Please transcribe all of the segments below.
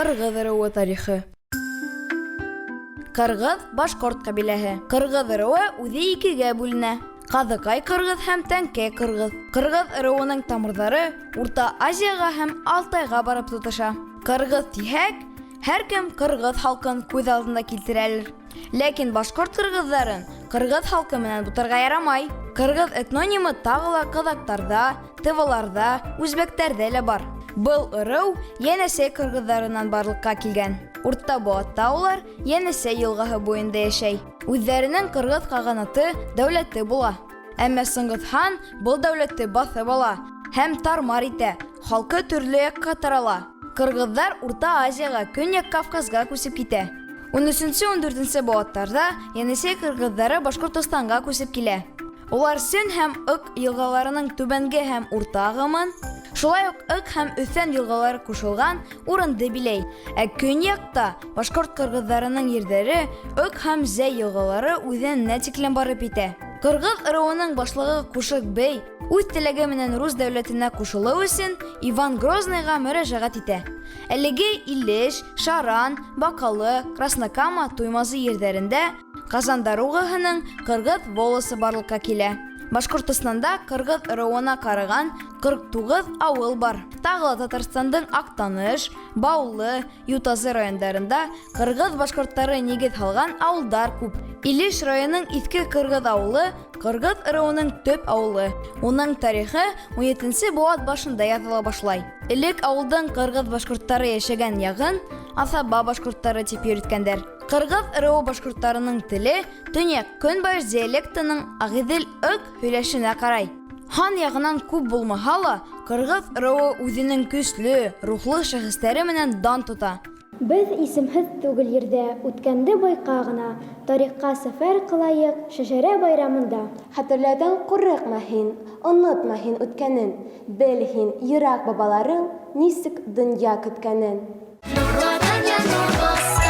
Ҡырғыҙ ырыуы тарихы. Ҡырғыҙ башҡорт ҡәбиләһе. Ҡырғыҙ ырыуы үҙе икегә бүленә. Ҡаҙыҡай ҡырғыҙ һәм Тәңкәй ҡырғыҙ. Ҡырғыҙ ырыуының тамырҙары Урта Азияға һәм Алтайға барып тоташа. Ҡырғыҙ тиһәк, һәр кем ҡырғыҙ халҡын күҙ алдына килтерәлер. Ләкин башҡорт ҡырғыҙҙарын ҡырғыҙ халҡы менән бутарға ярамай. Ҡырғыҙ этнонимы тағы ла ҡаҙаҡтарҙа, тываларҙа, үзбәктәрҙә лә бар. Был ырыу Йәнәсәй ҡырғыҙҙарынан барлыҡҡа килгән. Урта быуатта улар Йәнәсәй йылғаһы буйында йәшәй. Үҙҙәренең ҡырғыҙ ҡағанаты дәүләте була. Әммә Сыңғыҙ хан был дәүләтте баҫып ала һәм тармар итә, халҡы төрлө яҡҡа тарала. Ҡырғыҙҙар Урта Азияға, Көньяҡ Кавказға күсеп китә. Унөсөнсө-ундүртенсе быуаттарҙа Енисей ҡырғыҙҙары Башҡортостанға күсеп килә. Улар Сөн һәм Ык йылғаларының түбәнге һәм урта ағымын, шулай уҡ Ык һәм Өҫән йылғалары ҡушылған урынды биләй. Ә көньяҡта башҡорт ҡырғыҙҙарының ерҙәре Ык һәм Зәй йылғалары үҙәненә тиклем барып етә. Ҡырғыҙ ырыуының башлығы Ҡушыҡ бей үҙ теләге менән рус дәүләтенә ҡушылыу өсөн Иван Грозныйға мөрәжәғәт итә. Әлеге Илеш, Шаран, Бакалы, Краснокама, Туймазы ерҙәрендә Ҡазан даруғаһының ҡырғыҙ волосы барлыҡҡа килә. Башҡортостанда ҡырғыҙ ырыуына ҡараған 49 ауыл бар. Тағы ла Татарстандың Актаныш, Баулы, Ютазы райондарында ҡырғыҙ башҡорттары нигеҙ һалған ауылдар күп. Илеш районының Иҫке Ҡырғыҙ ауылы ҡырғыҙ ырыуының төп ауылы. Уның тарихы 17 быуат башында яҙыла башлай. Элек ауылдың ҡырғыҙ башҡорттары йәшәгән яғын Аҫаба башҡорттары тип йөрөткәндәр. Ҡырғыҙ ырыуы башҡорттарының теле төньяҡ-көнбайыш диалектының Ағиҙел-Ык һөйләшенә ҡарай. Һан яғынан күп булмаһа ла, ҡырғыҙ ырыуы үҙенең көслө, рухлы шәхестәре менән дан тота. Беҙ исемһеҙ түгел ерҙә, Үткәнде байҡа ғына. Тарихҡа сәфәр ҡылайыҡ, Шәжәрә байрамында. Хәтерләүҙән ҡурыҡма һин, Онотма һин үткәнен. Бел һин, ерак бабаларың Нисек донъя көткәнен. Нурлы донъя нур басҡан.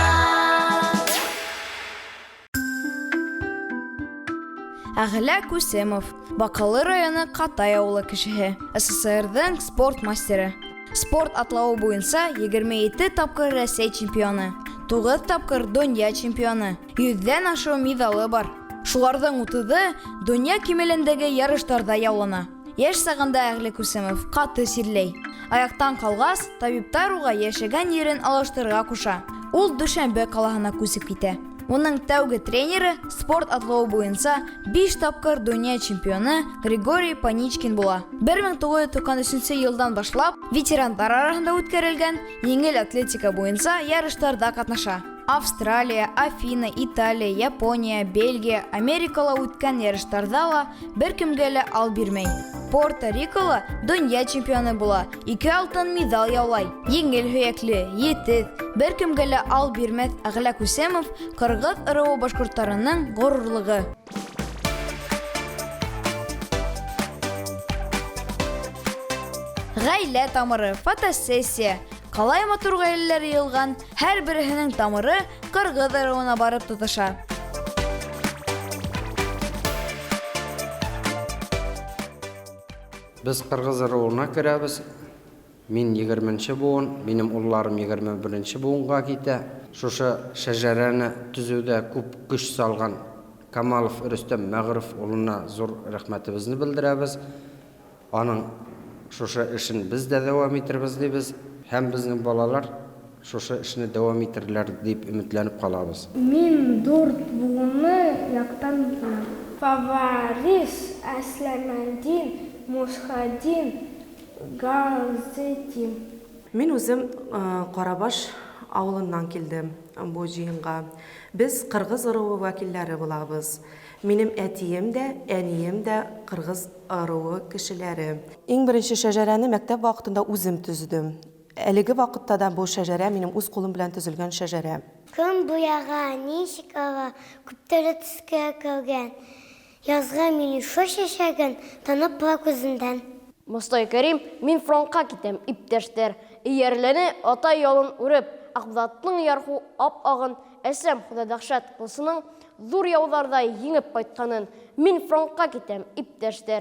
Әғлә Күсемов, Баҡалы районы Ҡатай ауылы кешеһе, СССРҙың спорт мастеры. Спорт атлауы буйынса 27 тапҡыр Рәсәй чемпионы, 9 тапҡыр донъя чемпионы, йөҙҙән ашыу миҙалы бар. Шуларҙың утыҙы донъя кимәлендәге ярыштарҙа яулана. Йәш сағында Әғлә Күсемов ҡаты сирләй. Аяҡтан ҡалғас, табиптар уға йәшәгән ерен алыштырырға ҡуша. Ул Дүшәмбе ҡалаһына күсеп китә. Уның тәүге тренеры спорт атлауы буйынса 5 тапҡыр донъя чемпионы Григорий Паничкин була. 1993 йылдан башлап ветерандар араһында үткәрелгән еңел атлетика буйынса ярыштарҙа ҡатнаша. Австралия, Афина, Италия, Япония, Бельгия, Америкала үткән ярыштарҙа ла бер кемгә лә ал бирмәй. Пуэрто-Рикола донъя чемпионы була, 2 алтын миҙал яулай. Еңел һөйәкле, етеҙ, бер кемгә лә ал бирмәҫ Әғлә Күсемов ҡырғыҙ ырыуы башҡорттарының ғорурлығы. Ғаилә тамыры, фотосессия. Ҡалай матур ғаиләләр йыйылған, һәр береһенең тамыры ҡырғыҙ ырыуына барып тоташа. Без ҡырғыҙ ырыуына керәбеҙ. Мин егерменсе быуын, минем улларым 21-нче быуынға китә. Шушы шәжәрәне төҙөүҙә күп көс салған Камалов Рөстәм Мәғрүф улына ҙур рәхмәтебеҙҙе белдерәбеҙ. Аның шушы эшен беҙ ҙә дауам итербеҙ тибеҙ. Һәм беҙҙең балалар шушы эшне дауам итерләр тип өмөтләнеп ҡалабыҙ. Мин дүрт буыны яҡтан киләм. Фаварис, Әсләмәдин, Мусхадин, Газетин. Мин үзем Карабаш авылыннан килдем бу җыенга. Без кыргыз ыруы вәкилләре булабыз. Минем әтием дә, әнием дә кыргыз ыруы кешеләре. Иң беренче шәҗәрәне мәктәп вакытында үзем төзедем. Әлеге вакытта да бу шәҗәрә минем үз кулым белән төзелгән шәҗәрә. Кем буяга, ничек ага, күптөрле төскә кергән. Язгы миләүшә чәчәген танып була күзендән. Мостай Кәрим, Мин фронтка китәм, иптәштәр. Иярләне атай ялын үреп, Акбулаттың ярһу ап-агын, Әсләм Хода дәһшәт кылсының зур яуларда еңеп кайтканын. Мин фронтка китәм, иптәштәр.